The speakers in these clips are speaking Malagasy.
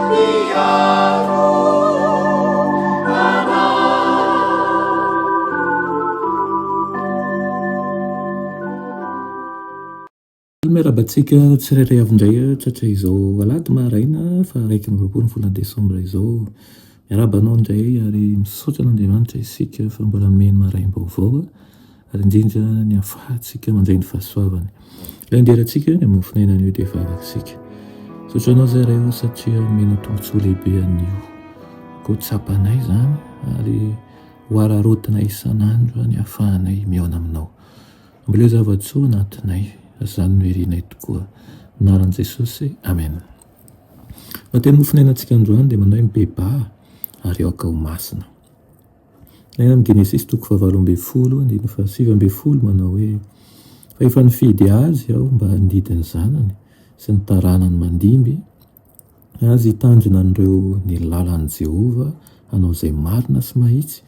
Mpiaro anay. Miarahaba antsika tsirairay avy indray tratra izao alahady maraina faha 21 ny volana desambra izao. Miarahaba anao indray ary misaotra an'Andriamanitra isika fa mbola nomeny maraim-baovao ary indrindra ny ahafahantsika mandray ny fahasoavany. Ilay anderantsika ny hamofonaina anio dia vavaka isika. Misaotra anao izay Ray o satria nomenao tombontsoa lehibe anio. Koa tsapanay izany ary ho araraotinay isan'andro ny ahafahanay mihaona aminao. Amboleo zava-tsoa anatinay, izany no irinay tokoa. Anaran'i Jesosy, Amen. Ny teny mofonainantsika androany dia manao hoe mibebaha ary aoka ho masina. Any amin'ny Genesisy toko fahavalo ambin'ny folo, andininy fahasivy ambin'ny folo manao hoe fa efa nifidy azy aho mba handidy ny zanany sy ny taranany mandimby azy hitandrina an'ireo ny lalan'i Jehovah hanao izay marina sy mahitsy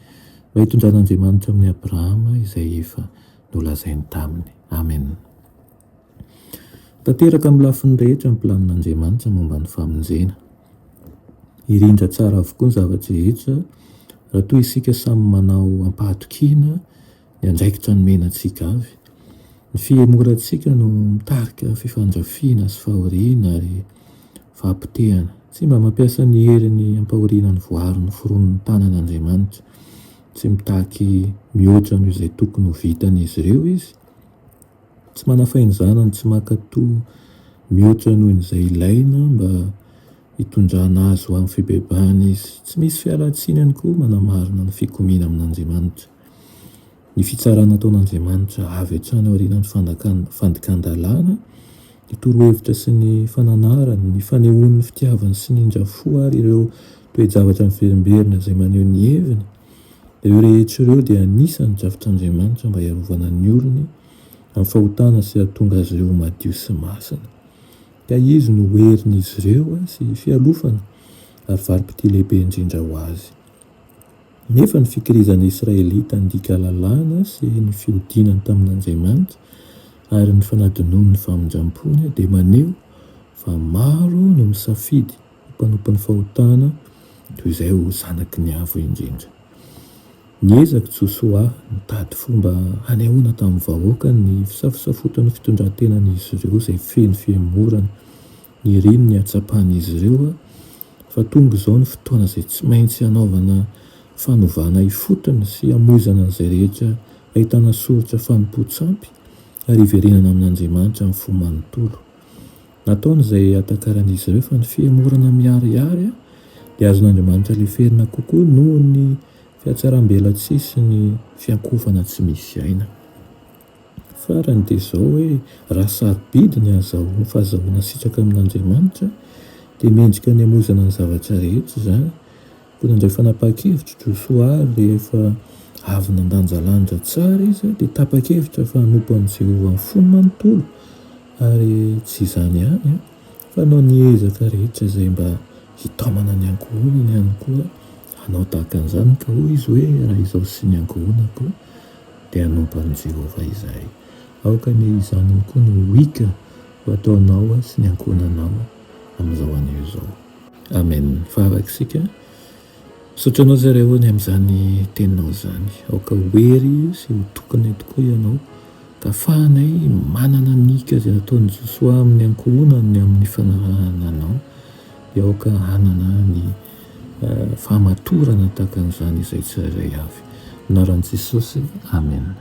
mba hitondran'Andriamanitra amin'i Abrahama izay efa nolazainy taminy. Amen. Tanteraka amin'ny lafiny rehetra ny planin'Andriamanitra momba ny famonjena. Hirindra tsara avokoa ny zava-drehetra raha toa isika samy manao am-pahatokiana ny andraikitra nomena antsika avy. Ny fihemorantsika no mitarika fifandrafiana sy fahoriana ary fahapotehana. Tsy mba mampiasa ny heriny hampahoriana ny voary noforonin'ny tanany Andriamanitra. Tsy mitaky mihoatra noho izay tokony ho vitan'izy ireo izy. Tsy manafay ny zanany tsy mankatò mihoatra noho izay ilaina mba hitondrana azy ho amin'ny fibebahana izy. Tsy misy fialan-tsiny ihany koa manamarina ny fikomiana amin'Andriamanitra. Ny fitsarana ataon'Andriamanitra avy hatrany aorianan'ny fandikan-dalàna, ny torohevitra sy ny fananarany, ny fanehoany ny fitiavany sy ny indra-fo ary ireo toe-javatra miverimberina izay maneho ny heviny, Ireo rehetra ireo dia anisan'ny drafitr'Andriamanitra mba hiarovana ny olony amin'ny fahotana sy hahatonga azy ireo ho madio sy masina. Ka Izy no herin'izy ireo sy fialofana ary valim-pitia lehibe indrindra ho azy. Nefa ny fikirizan'ny Israelita handika lalàna sy ny fihodinany tamin'Andriamanitra ary ny fanadinoany ny famindram-pony dia maneho fa maro no misafidy ho mpanompon'ny fahotana toy izay ho zanaky ny Avo Indrindra. Niezaka Josoa nitady fomba hanehoana tamin'ny vahoaka ny fisafosafotan'ny fitondran-tenan'izy ireo izay feno fihemorana. Niriny ny hahatsapan'izy ireo fa tonga izao ny fotoana izay tsy maintsy hanaovana fanovana ifotony sy hamoizana an'izay rehetra ahitana soritra fanompoan-tsampy ary hiverenana amin'Andriamanitra amin'ny fo manontolo. Nataony izay hahatakaran'izy ireo fa ny fihemorana miharihary dia azon'Andriamanitra leferina kokoa noho ny fihatsarambelatsihy sy ny fiankohofana tsy misy aina. Farany dia izao hoe, raha sarobidy ny hahazahoana fahazahoana sitraka amin'Andriamanitra, dia mendrika ny hamoizana ny zavatra rehetra izany. Koa nandray fanapahan-kevitra i Josoa ary rehefa avy nandanjalanja tsara izy dia tapa-kevitra fa hanompo an'i Jehovah amin'ny fony manontolo, ary tsy izany ihany fa hanao ny ezaka rehetra izay mba hitaomana ny ankohonany ihany koa hanao tahaka an'izany, ka hoy izy hoe, Raha izaho sy ny ankohonako dia hanompo an'i Jehovah izahay. Aoka anie izany ihany koa no ho hika ho ataonao sy ny ankohonanao amin'izao anio izao. Amen. Vavaka isika. Misaotra anao zay Ray ô ny amin'izany teninao izany. Aoka ho hery sy ho tokinay tokoa ianao ka afahanay manana ny hika izay nataon'i Josoa amin'ny ankohonany ny amin'ny fanarahana anao. Dia aoka hanana ny fahamatorana tahaka an'izany izay tsirairay avy. Anaran'i Jesosy. Amen.